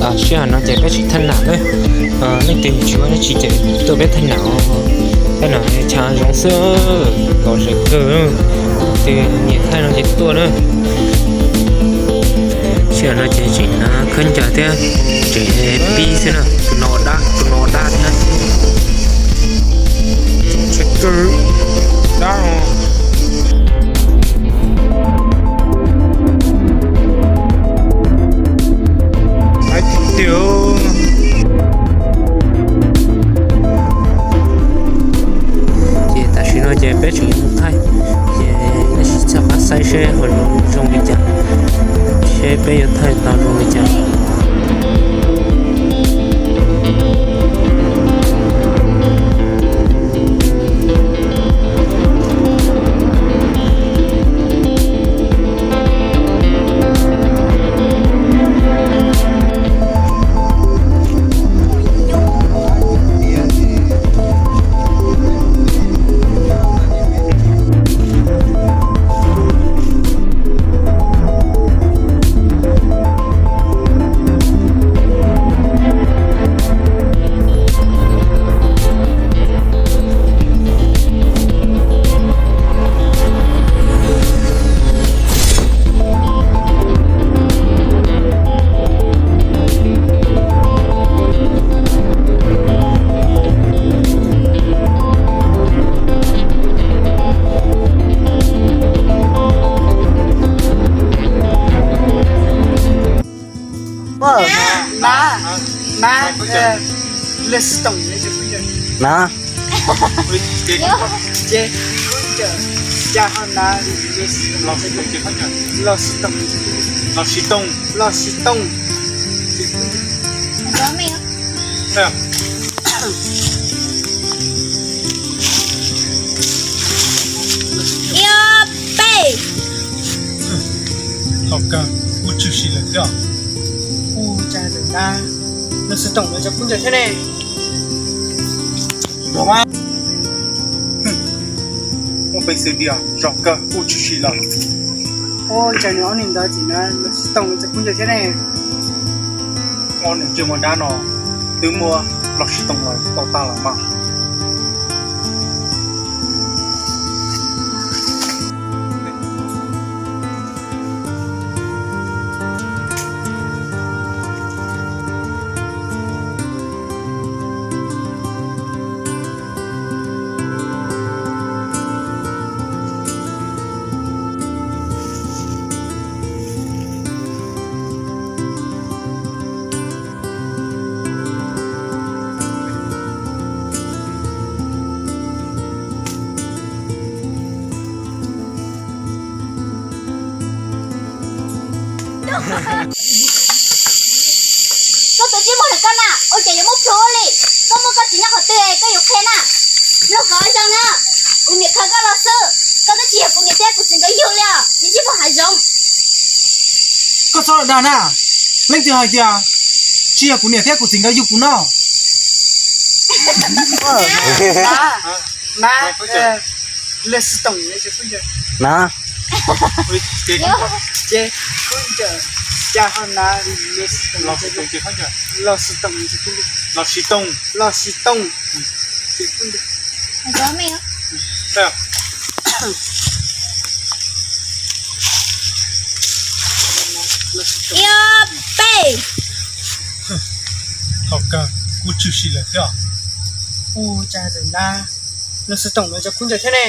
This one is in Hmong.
Sij hawm no ces peb tsis thaij nam na. Leej twg tsis ua dab tsi ces tuaj peb thaij nam. Thaij nam chaw zoo xwb, los zem kawg. Tus nyiam thaij no ces tuaj na. Sij hawm no ces tseem hnav khaub ncaws thiab tseem pib xwb na. Tus no dab, tus no dab thiab. Dab. Ces tam sim no ces peb tseem yuav mus thaij, ces nej sim txhawb qab saib seb ho zoo li cas, seb peb yuav thaij tau zoo li cas. Na, na, na, lawv xov tooj na. Ces, ces, cas ho na, los xov tooj, los xov tooj, los xov tooj. Ib, ob, peb. Thaum kawg kuj tshwm sim lawm thiab. Kuj tshwm sim lawm, los xov tooj los cov kub ntawd thiab ne. Muaj peev xwm tiag, zaum kawg kuj tshwm sim lawm. Ua cas nws ob niag ntawd tseem na los xov tooj los cov kub ntawd thiab ne. Ob niag ntsej muag dab no twb muab los xov tooj lawm tau tag lawm mas. Koj tus ntsej muag ntawm koj na, ua cas yuav muab plhws ua li? Koj muaj koj txiv nyob qhov twg koj yuav qhia na. Nyob qhov zoo na, kuv niam khaws koj los xwb, koj twb tsis yog kuv niam thiab kuv txiv nkawd yug li os, tus ntsej muag hav zoov. Koj txhob dag na, leej twg hais tias tsis yog kuv niam thiab kuv txiv nkawd yug kuv no? Na, na, na. Ces kub ntawd, cas ho na, los xov tooj, los xov tooj, los xov tooj. Ib, ob, peb. Thaum kawg kuj tshwm sim lawm thiab. Kuj tshwm sim lawm, los xov tooj los cov kub ntawd thiab ne.